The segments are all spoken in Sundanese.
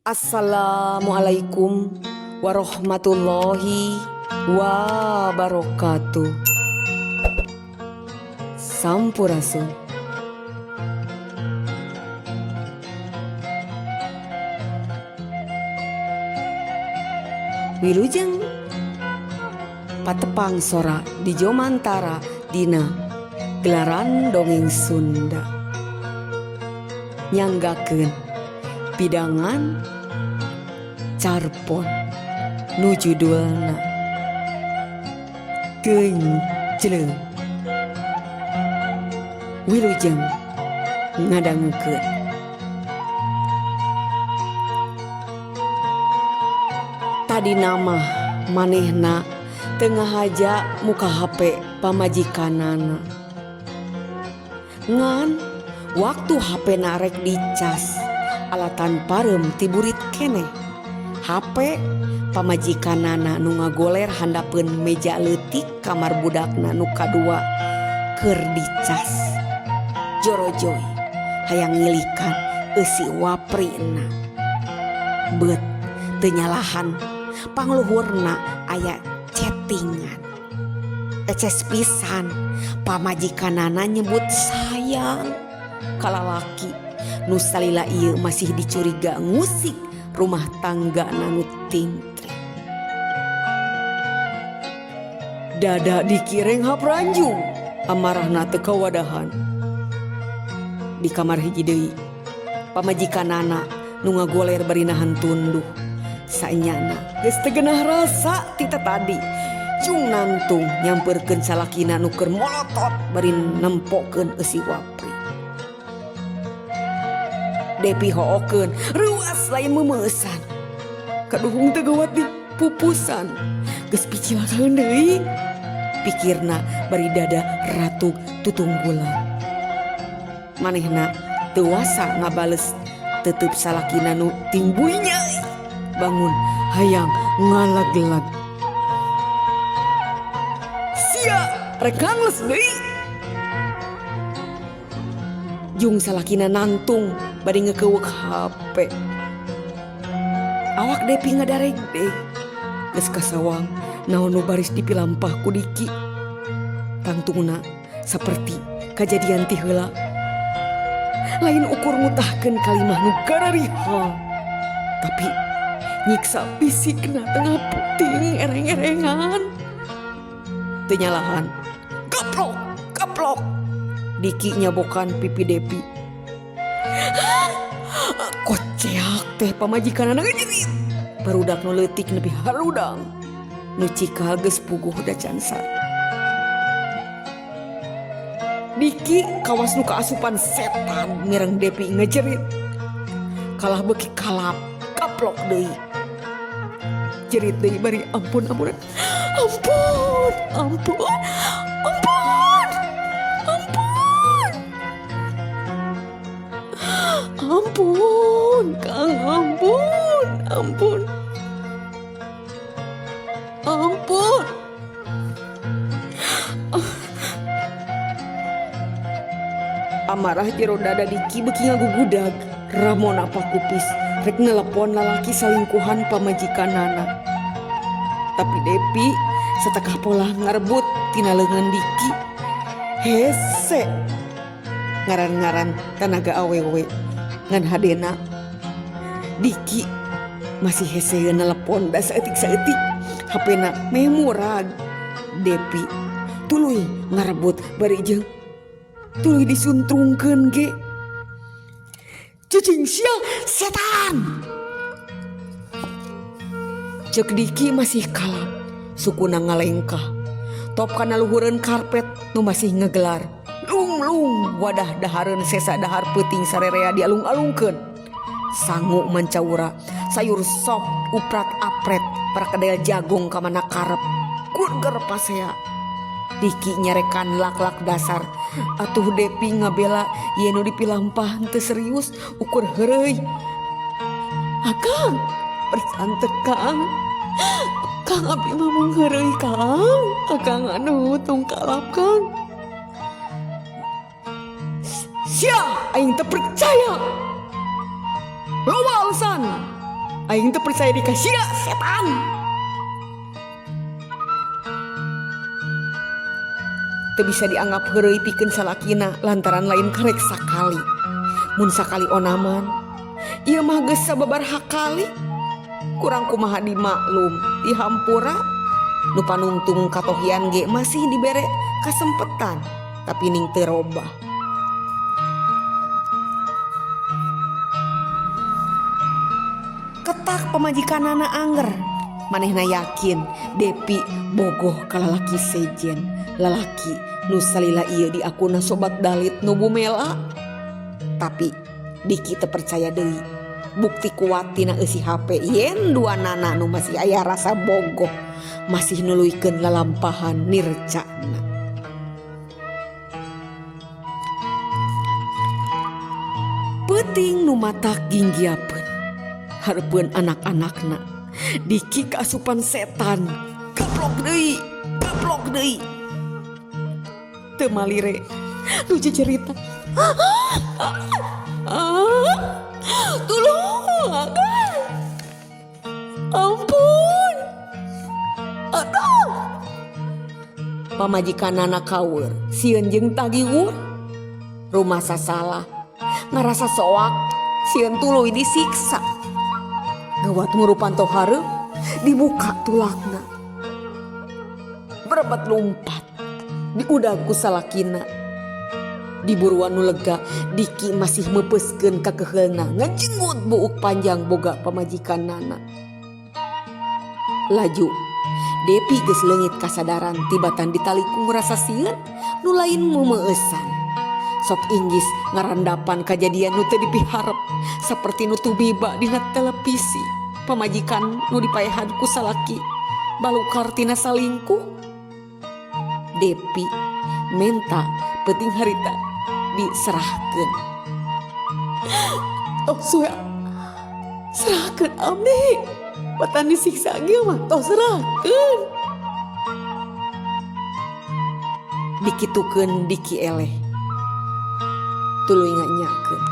Assalamualaikum warahmatullahi wabarakatuh. Sampurasun. Wilujeng patepang sora di Jomantara dina gelaran dongeng Sunda. Nyanggakeun pidangan carpon nu judulna Geunjleung. Wilujeng ngadangukeun. Tadi nama manehna teu ngahaja muka HP pamajikanana. Ngan waktu HP na rek dicas alatan pareum ti burit keneh. HP pamajikanana nu ngagoler handapeun meja leutik kamar budakna nu kadua keur dicas. Jorojoy hayang ngilikan eusi waprina. Bet teu nyalahan pangluhurna aya chattingan. Eces pisan pamajikanana nyebut sayang ka lalaki nu salila ieu masih dicuriga ngusik rumah tangga nu tingtrek. Dada Diki renghap ranjung amarahna teu kawadahan. Di kamar hiji deui pamajikanana nu ngagoler bari nahan tunduh. Sanyana geus teu genah rasa ti tadi. Jung nantung nyamperkeun salakina nu keur molotot bari nempokeun eusi wapri. Depi hookeun reuas lain meumeusan. Kaduhung teu gawat di pupusan. Geus picilakaeun deui. Pikirna bari dada ratug tutunggulan. Manehna teu wasa ngabales tetep salakina nu timbuy nyai. Bangun hayang ngalag-lag. Sia rek ngangles deui. Jung salakina nantung bari ngekeuweuk HP. Awak Depi ngadareg deui. Geus kasawang naon nu baris dipilampah ku Diki. Tangtungna saperti kajadian ti heula. Lain ukur ngutahkeun kalimah nu gararihal. Tapi nyiksa fisikna tengah puting ereng-erengan. Teu nyalahan. Gaplok, gaplok. Diki nyabokan pipi Depi. Koceak teh pamajikanana ngejerit. Barudak nu leutik nepi harudang. Nu cikal geus puguh da cansar. Diki kawas nu kaasupan setan mireng Depi ngejerit. Kalah beuki kalap, gaplok deui. Jerit deui bari ampun ampun. Ampun, ampun, ampun. Ampun. Ampun, Kang, ampun, ampun. Ampun. Amarah jero dada Diki beuki ngagugudag. Ramona pakupis rek nelepon lalaki salingkuhan pamajikanana. Tapi Depi satakah polah ngarebut tina leungeun Diki. Hese ngaran-ngaran tanaga awewe ngan hadena. Diki masih hese nelepon da saeutik-saeutik HP-na meh murag. Depi tuluy ngarebut bari jeung tuluy disuntrungkeun ge. Cicing sia setan. Cek Diki masih kalap, sukuna ngalengkah. Top kana luhureun karpet nu masih ngegelar. Lung-lung wadah dahareun sesa dahar peuting sarerea dialung-alungkeun. Sangu mancaura, sayur sop, uprat apret, perkedel jagung ka mana karep. Burger pasea. Diki nyarekan lak-lak dasar. Atuh Depi ngabela yen nu dipilampah teu serius ukur heureuy. Akang, percantek Kang. Kang abdi mah mung heureuy Kang. Akang anu tong kalap Kang. Sia aing teu percaya. Loba alasan. Aing teu percaya di ka sia setan. Teu bisa dianggap heureuy pikeun salakina lantaran lain karek sakali. Mun sakali onaman, ieu mah geus sababaraha kali. Kurang kumaha dimaklum dihampura nu panungtung katohian ge masih dibere kasempetan tapi ning teu robah. Ketak pamajikanana anger manehna yakin Depi bogoh ka lalaki sejen lalaki nu salila ieu diakuna sobat dalit nu bumela. Tapi Diki teu percaya deui bukti kuat tina eusi HP yen dua nana nu masih aya rasa bogoh masih nuluykeun lalampahan nircana. Peuting nu matak ginggiapeun hareupeun anak-anakna Diki kaasupan setan gaplok deui gaplok deui teu malire nu cerita tulung ampun aduh pamajikanana kawer sieun jeung tagiwur rumasa salah ngarasa soak sieun tuluy disiksa gawat ngurupan tohareup dibuka tulakna berebet lumpat diudag ku salakina diburuan nu lega Diki masih meupeuskeun kakeheulna ngajenggut buuk panjang boga pamajikanana laju Depi geus leungit kasadaran tibatan ditali ku rasa sieun nu lain mumeueusan sok inggis ngarandapan kajadian nu teu dipiharep saperti nu tumiba dina televisi pamajikan nu dipaehan ku salaki balukar tina salingkuh. Depi menta peuting harita diserahkeun. Tos we serahkeun abdi batan disiksa ge mah tos serahkeun. Dikitukeun Diki eleh tuluy nganyakeun.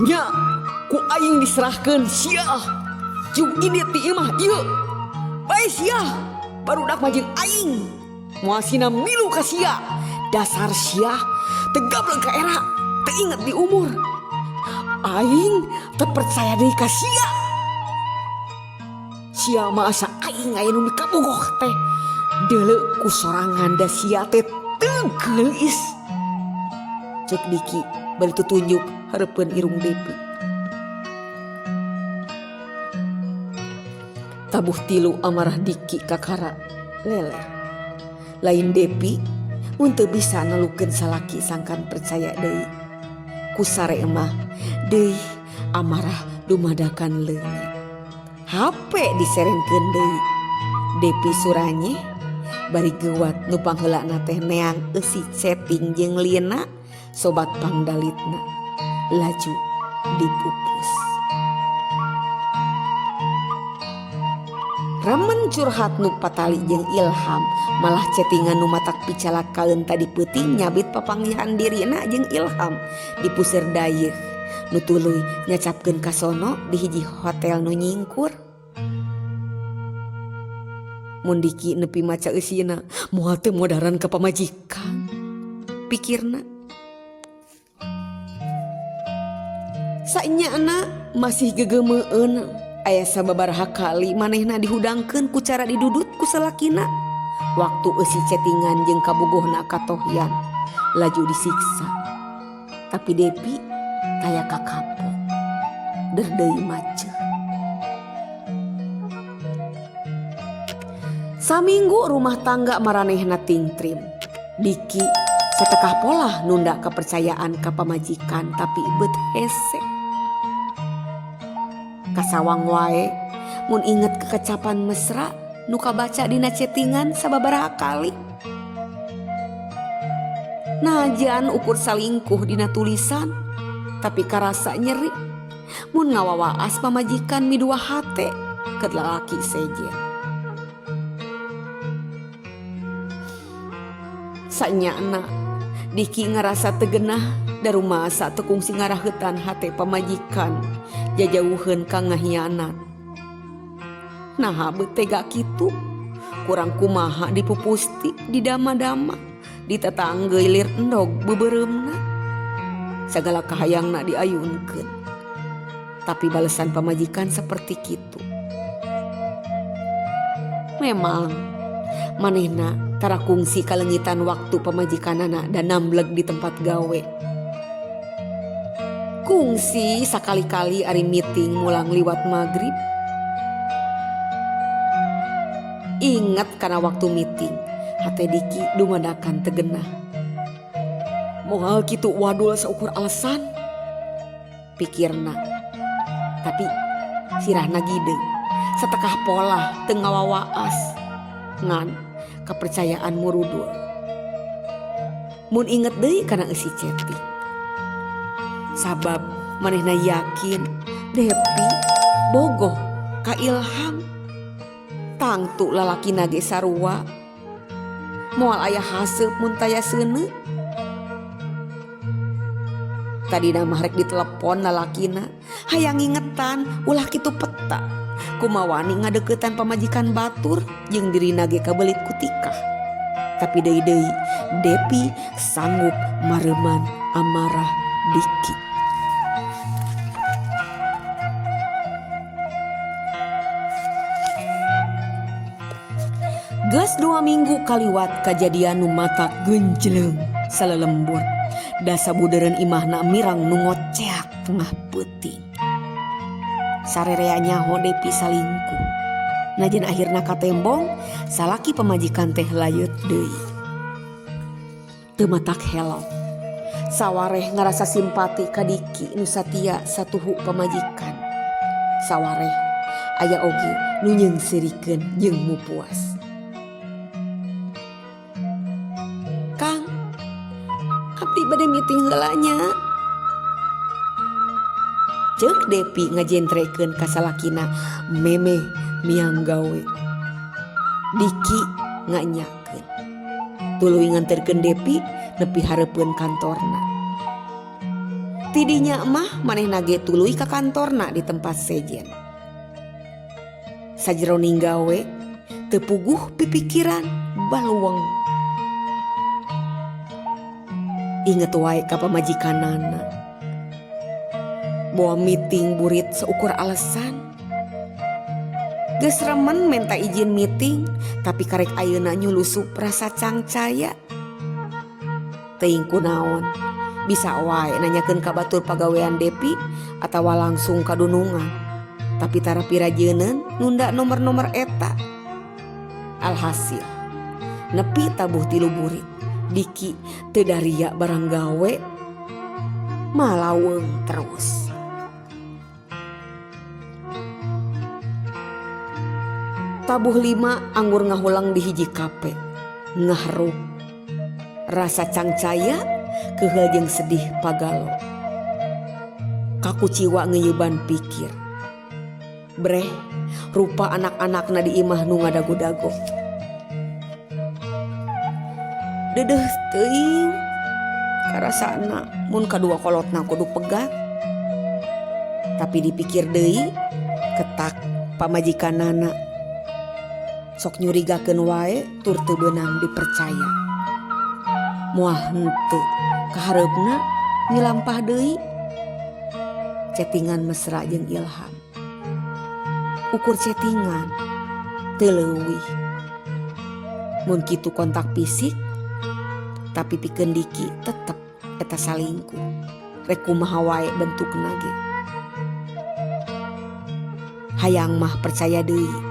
Nya ku aing diserahkeun sia jeung indit di imah ieu. Bae sia barudak mah jeung aing. Moal sina milu ka sia. Dasar sia teu gablek ka era teu inget di umur. Aing teu percaya deui ka sia. Sia mah asa aing aya nu mikabogoh teh. Deuleu ku sorangan da sia teh teu geulis. Cek Diki bari tutunjuk hareupeun irung Depi. Tabuh tilu amarah Diki kakara leler. Lain Depi mun teu bisa nelukeun salaki sangkan percaya deui. Ku sare mah deui amarah dumadakan leungit. HP diserengkeun deui. Depi suranyeh bari geuwat nu pangheulana teh neang eusi chatting jeung Lina sobat pangdalitna laju dipupus. Remen curhat nu patali jeung Ilham malah chattingan nu matak picalakaeun tadi peuting nyabit papanggihan dirina jeung Ilham di puseur dayeuh nu tuluy nyacapkeun ka sono di hiji hotel nu nyingkur. Mun Diki nepi maca eusina moal teu modaran ka pamajikan pikirna. Sanyana masih gegemeueun aya sababaraha kali manehna dihudangkeun ku cara didudut ku salakina. Waktu eusi chattingan jeung kabogohna katohyan laju disiksa. Tapi Depi taya kakapok deur deui maceuh. Saminggu rumah tangga maranehna tingtrim. Diki satekah polah nunda kepercayaan ka pamajikan tapi beut hese. Kasawang wae mun inget kekecapan mesra nu kabaca dina chattingan sababaraha kali. Najan ukur salingkuh dina tulisan tapi karasa nyeri mun ngawawaas pamajikan midua hate ke lalaki sejen. Sanyana Diki ngarasa teu genah darumasa teu kungsi ngaraheutan hate pamajikan jajauheun ka ngahianat. Naha beut tega kitu kurang kumaha dipupusti didama-dama ditatanggeuy lir endog beubereumna. Sagala kahayangna diayunkeun. Tapi balesan pamajikan seperti kitu. Memang manehna tara kungsi kalengitan waktu pamajikanana dan nambleg di tempat gawe. Kungsi sakali-kali ari meeting mulang liwat maghrib. Inget kana waktu meeting, hate Diki dumadakan teu genah. Moal kitu wadul saukur alasan, pikirna. Tapi sirahna gideung, satekah polah teu ngawawaas. Ngan kapercayaan murudul. Mun inget deui kana eusi chatting. Sabab manehna yakin Depi bogoh ka Ilham. Tangtu lalakina ge sarua. Moal aya haseup mun taya seuneu. Tadina mah rek ditelepon lalakina, hayang ngingetan ulah kitu peta. Kumaha wani ngadeuketan pamajikan batur jeung dirina ge kabelit ku tikah. Tapi deui-deui Depi sanggup mareuman amarah Diki. Geus 2 minggu kaliwat kajadian nu mata genjleng salelembur. Dasa budeureun imahna mirang nu ngoceak tengah peuting. Sarerea nyaho Depi salingkuh. Najan akhirna katembong, salaki pamajikan teh layeut deui. Teu matak helok. Sawareh ngarasa simpati ka Diki nu satia satuhu pamajikan. Sawareh aya oge nu nyeungseurikeun jeung mupuas. Kang, abdi bade meeting heula nya. Ceuk Depi ngajentrekeun ka salakina memeh miang gawe. Diki nganyakeun. Tuluy nganterkeun Depi nepi hareupeun kantorna. Tidinya mah manehna ge tuluy ka kantorna di tempat sejen. Sajroning gawe teu puguh pipikiran baluweng. Inget wae ka pamajikanana. Bawa meeting burit seukur alasan. Geus remen menta izin meeting, tapi karek ayeuna nyulusup rasa cangcaya. Teuing kunaon, bisa wae nanyakeun ka batur pagawean Depi atawa langsung ka dunungan. Tapi tara pirajeuneun nunda nomor-nomor eta. Alhasil, nepi tabuh 3 burit, Diki teu daria barang gawe, malaweng terus. Tabuh 5 anggur ngahulang di hiji kape, ngaharup. Rasa cangcaya keheul jeung sedih pagalo. Kakuciwa ngeuyeban pikir. Breh, rupa anak-anakna di imah nu ngadago-dago. Dedeh teuing karasana mun kadua kolotna kudu pegat. Tapi dipikir deui ketak pamajikanana. Sok nyurigakeun wae tur teu beunang dipercaya. Moal henteu kahareupna ngilampah deui. Chattingan mesra jeung Ilham. Ukur chattingan teu leuwih. Mun kitu kontak fisik tapi pikeun Diki tetep eta salingkuh. Rek kumaha wae bentukna ge. Hayang mah percaya deui.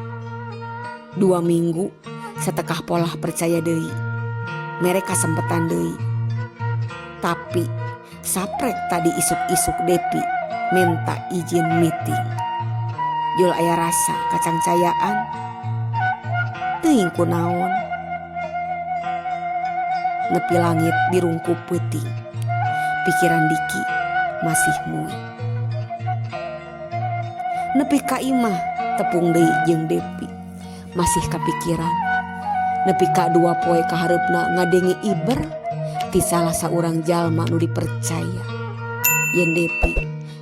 2 minggu satekah polah percaya deui. Mere kasempetan deui. Tapi saprek tadi isuk-isuk Depi minta izin meeting. Jul aya rasa kacangcayaan. Teuing kunaon. Nepi langit dirungkup peuting. Pikiran Diki masih mui. Nepi ka imah tepung deui jeung Depi. Masih kapikiran. Nepi ka 2 poe kahareupna ngadenge iber Ti salah saurang jalma nu dipercaya yen Depi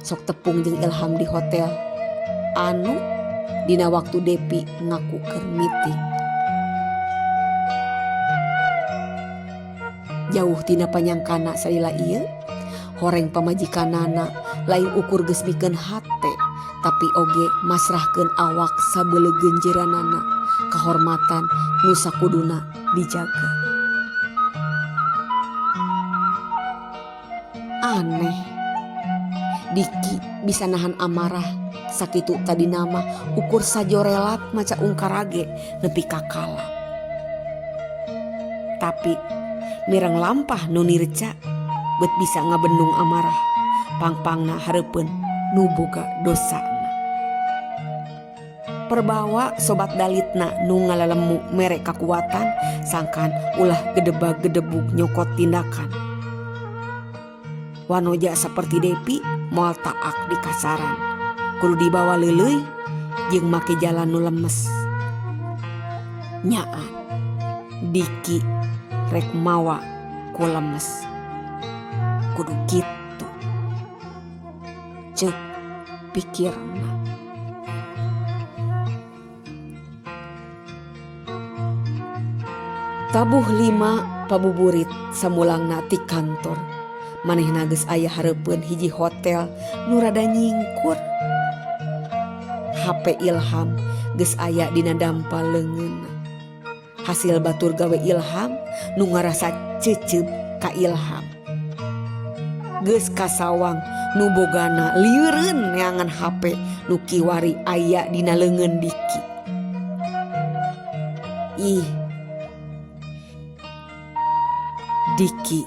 sok tepung jeung Ilham di hotel anu dina waktu Depi ngaku keur meeting. Jauh tina panyangkana salila ieu horeng pamajikanana lain ukur geus mikeun hate tapi oge masrahkeun awak sabeulegeun jeranana kahormatan nu sakuduna dijaga. Aneh Diki bisa nahan amarah sakitu tadi nama ukur sajorelat maca ungkarage nepi ka kalap. Tapi mireng lampah nu nirca bet bisa ngabendung amarah pangpangna hareupeun nu boga dosana. Perbawa sobat dalitna nu ngalalemu mere kakuatan sangkan ulah gedebag-gedebug nyokot tindakan. Wanoja seperti Depi moal taak di kasaran kudu dibawa leuleuy jeung make jalan nu lemes. Nyaan Diki rek mawa ku lemes kudu kitu ceuk pikirna. Tabuh 5 pabuburit samulangna ti kantor manehna geus aya hareupeun hiji hotel nu rada nyingkur. HP Ilham geus aya dina dampal leungeunna. Hasil batur gawe Ilham nu ngarasa cecep ka Ilham. Geus kasawang nu bogana lieureun neangan HP nu kiwari aya dina leungeun Diki. Ih, Diki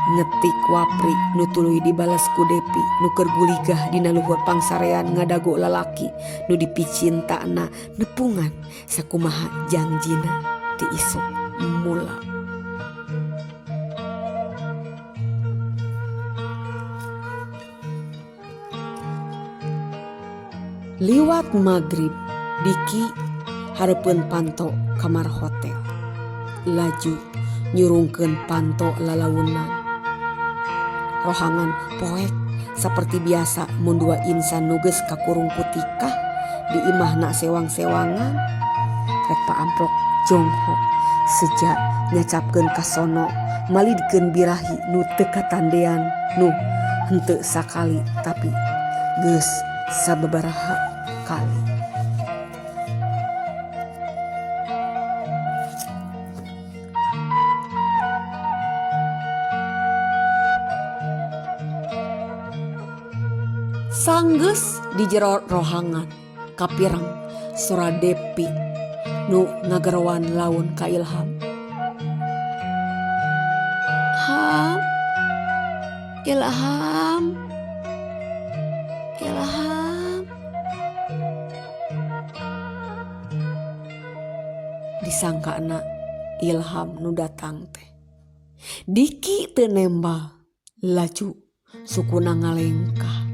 ngetik wapri nu tuluy dibales ku Depi nu keur guligah dina luhur pangsarean ngadago lalaki nu dipicintana nepungan sakumaha jangjina ti isuk mula. Liwat magrib Diki hareupeun panto kamar hotel laju nyurungkeun panto lalaunan. Rohangan poek seperti biasa mun dua insan nu geus kakurung kutikah di imahna sewang-sewangan rek paamprok jonghok seja nyacapkeun kasono malidkeun birahi nu teu katandean nu henteu sakali tapi geus sababaraha kali. Sanggeus di jero rohangan kapireng sora Depi nu ngageroan laun ka Ilham. Ham, Ilham, Ilham. Disangkana Ilham nu datang teh. Diki teu nembal laju sukuna ngalengkah.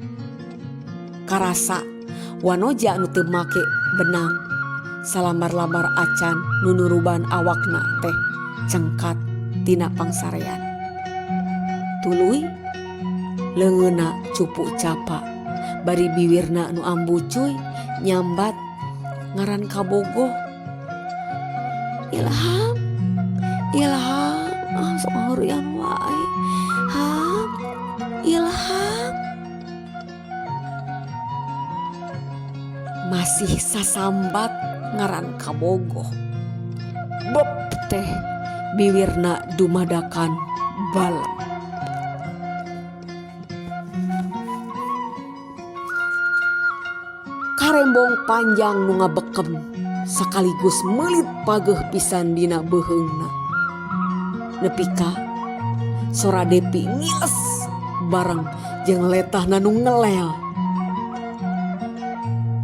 Karasa wanoja nu teu make benang salambar-lambar acan nu nuruban awakna teh cengkat tina pangsarean. Tuluy leungeunna cupu capa bari biwirna nu ambucuy nyambat ngaran kabogoh. Ilham, Ilham, ah sok ngahurian wae. Ham, Ilham. Masih sasambat ngaran kabogoh. Bop teh biwirna dumadakan balem. Karembong panjang nu ngabekem sekaligus meulit pageuh pisan dina beuheungna. Nepi ka sora Depi ngiles bareng jeung letahna nu ngelel.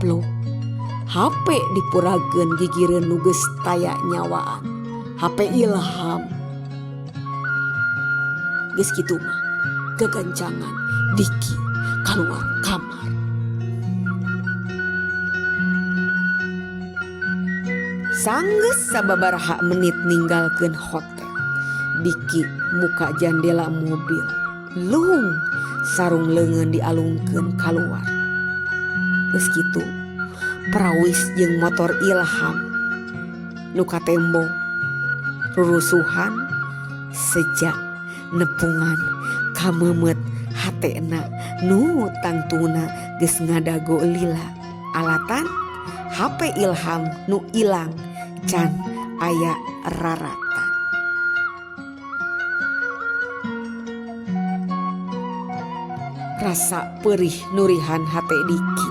Pluk HP dipurageun gigireun nu geus taya nyawaan. HP Ilham. Geus kitu mah gagancangan Diki kaluar kamar. Sanggeus sababaraha menit ninggalkeun hotel. Diki muka jandela mobil. Lung sarung leungeun dialungkeun kaluar. Geus kitu perawis jeung motor Ilham nu katembo rurusuhan sejak nepungan kameumeut hatena nu tangtuna geus ngadago lila alatan HP Ilham nu ilang can aya raratan. Rasa perih nurihan hate Diki.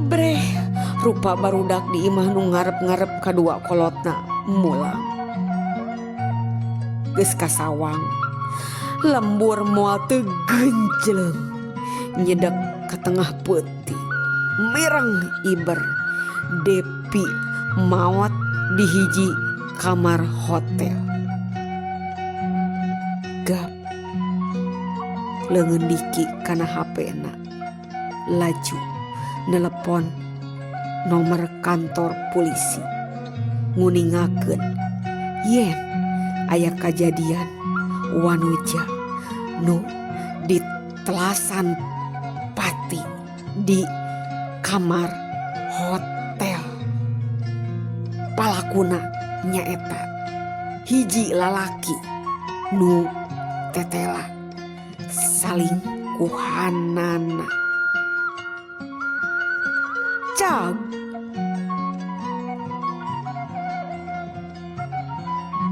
Breh rupa barudak di imah nu ngarep-ngarep kadua kolotna mulang. Geus kasawang lembur moal teu genjleng nyedek ka tengah peuting mireng iber Depi maot di hiji kamar hotel. Gap leungeun Diki kana HP-na laju nelepon nomor kantor polisi nguningakeun yen aya kajadian wanuja nu di telasan pati di kamar hotel. Palakuna nyaeta hiji lalaki nu tetela saling kuhanana. Cag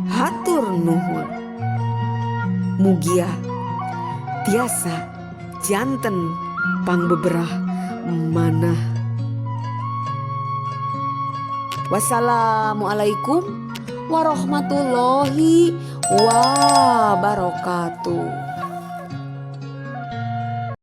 hatur nuhun mugia tiasa janten pangbeberah manah. Wassalamualaikum warahmatullahi wabarakatuh.